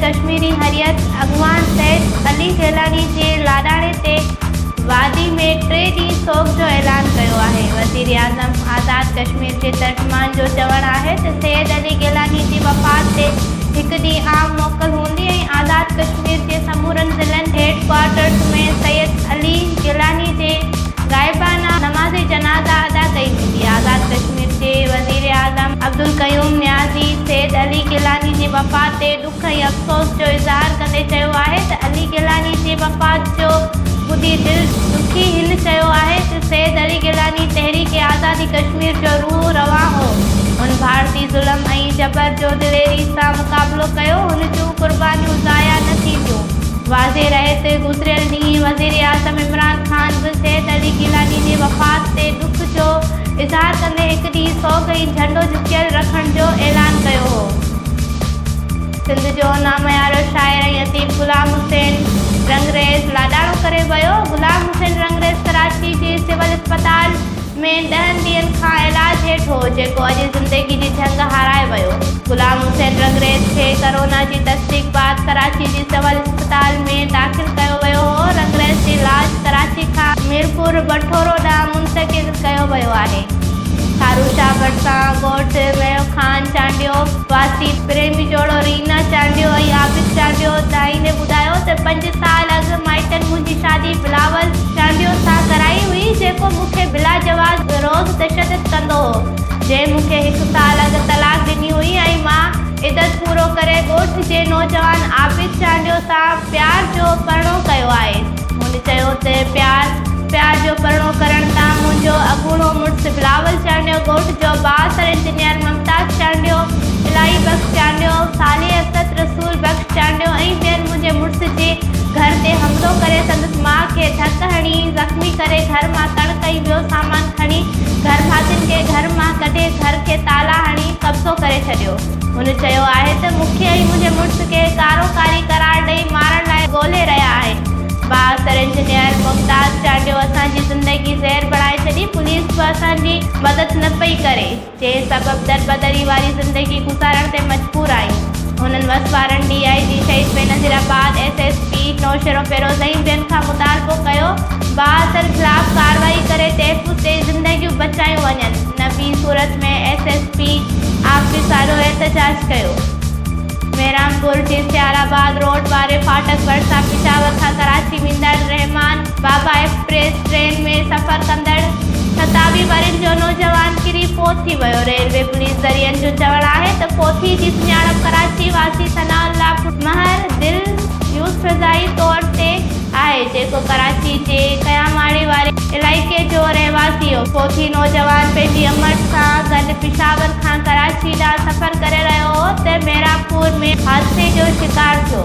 ڪشميري حريت اڳواڻ سيد علي گيلاني جي لاڏاڻي تي وادي ۾ ٽي ڏينهن سوڳ جو اعلان ڪيو آهي. وزيراعظم آزاد ڪشمير جي ترجمان جو چوڻ آهي ته سيد علي گيلاني جي وفات تي هڪ ڏينهن عام موڪل هوندي ۽ آزاد ڪشمير جي سمورن ضلعن هيڊ ڪوارٽرز ۾ سيد علي گيلاني جي غائبانه نماز جنازه ادا ڪئي ويندي. آزاد ڪشمير جي وزيراعظم عبدالقيوم نيازي سيد علي گيلاني جي وفات تي ڏک ۽ افسوس جو اظهار ڪندي چيو آهي ته علي گيلاني جي وفات جو ٻڌي دل ڏکي هن چيو آهي ته سيد علي گيلاني تحريڪ آزادي ڪشمير جو روح روان هو هن ڀارتي ظلم ۽ جبر جو دليري سان مقابلو ڪيو هن جون قربانيون ضايع نه ٿينديون. واضح رهي ته گذريل ڏينهن وزيراعظم عمران خان به سيد علي گيلاني جي وفات تي ڏک جو اظهار ڪندي هڪ ڏينهن سوڳ ۽ جهنڊو جهڪيل رکڻ جو اعلان ڪيو هو. سنڌ جو ناميارو شاعر ۽ اديب غلام حسين رنگريز لاڏاڻو ڪري ويو. غلام حسين رنگريز ڪراچي جي سول اسپتال ۾ ڏهن ڏينهن کان علاج هيٺ هو، جيڪو اڄ زندگي جي جنگ هارائي ويو. غلام حسين رنگريز کي ڪورونا جي تصديق بعد ڪراچي جي سول اسپتال ۾ داخل ڪيو ويو هو. رنگريز جي لاش ڪراچي کان ميرپور بٺورو ڏانهن منتقل ڪيو ويو آهي. ٺاروشاه ڀرسان ڳوٺ ميو خان چانڊيو واسي پريمي جوڙو رينا چانڊيو ۽ عابد چانڊيو ڌائيندي ٻڌايو ته پنج سال اڳ مائٽن منهنجي شادي بلاول چانڊيو سان ڪرائي هئي جيڪو مون کي بلاجواز روز تشدد ڪندو هو جنهن مون کي هڪ سال اڳ طلاق ڏني هئي ۽ مان عدت پورو ڪري ڳوٺ جي نوجوان عابد چانڊيو سان پيار جو پرڻو ڪيو آهي. هن چيو ته پيار پيار جو پرڻو ڪرڻ تان منهنجو اڳوڻو مڙس بلاول چانڊيو ڳوٺ جو بااثر انجنيئر ممتاز چانڊيو، الاهي بخش چانڊيو، صالح اسد، رسول بخش چانڊيو ۽ ٻين منهنجي مڙس جي گهر تي حملو ڪري سندس ماء کي ڌڪ هڻي زخمي ڪري گهر مان ڪڻڪ ۽ ٻيو سامان کڻي گهرڀاتين کي گهر مان ڪڍي گهر کي تالا هڻي قبضو ڪري ڇڏيو. هن چيو آهي ته مون کي ۽ منهنجي مڙس کي ڪارو ڪاري قرار ڏئي مارڻ لاء ڳولي رهيا آهن. بااثر انجنيئر ممتاز چانڊيو اسان جي زندگي زهر بڻائي ڇڏي، پوليس به اسان جي مدد نه پئي ڪري. جنهن سبب دربدري واري زندگي گذارڻ تي مجبور آهيون. هنن وس وارن ڊي I جي شهيد Benazirabad, S S P Naushahro Feroze ۽ ٻين کان مطالبو ڪيو بااثر خلاف ڪارروائي ڪري تحفظ ڏئي زندگيون بچايون وڃن نه ٻي صورت ۾ ايس ايس پي آفيس آڏو احتجاج ڪيو. ميرانپور جي سيال آباد روڊ واري ڦاٽڪ ڀرسان پشاور کان ڪراچي ويندڙ رحمان بابا ايڪسپريس ٽرين ۾ سفر ڪندڙ 27 ورهين جو نوجوان ڪري فوت ٿي ويو. ريلوي پوليس ذريعن جو چوڻ آهي ته فوتي جي سڃاڻپ ڪراچي واسي ثناء الله پٽ مهر دل يوسفزائي طور تي آهي جيڪو ڪراچي جي قياماڻي واري علائقي جو رهواسي هو. فوتي نوجوان پنهنجي امڙ سان گڏ پشاور کان ڪراچي ڏانهن سفر ڪري رهيو هو ته ميرانپور ۾ حادثي جو شڪار ٿيو.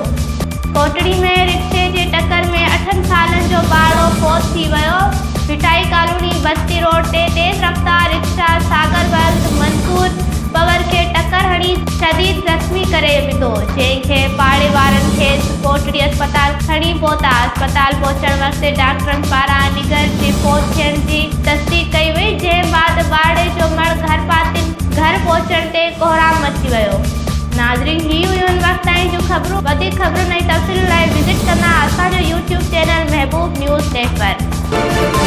ڪوٽڙي ۾ رڪشي جي ٽڪر ۾ اٺن سالن جو ٻارڙو فوت ٿي ويو. ڀٽائي ڪالوني بستي روڊ تي تيز رفتار رڪشا ساگر ولد منصور پنهور کي ٽڪر هڻي شديد زخمي ڪري وڌو، جنهن کي پاڙي وارن کيس ڪوٽڙي اسپتال کڻي پهتا، اسپتال پهچڻ وقت ڊاڪٽرن پاران نگر جي فوت ٿيڻ جي تصديق ڪئي وئي، جنهن بعد ٻارڙي جو مڙهه گهرڀاتين گهر پهچڻ تي ڪهرام مچي ويو. ناظرين هي هيون هن وقت تائين جون خبرون وڌيڪ خبرن ۽ تفصيلن لاء وزٽ ڪندا اسان جو YouTube channel Mehboob news network.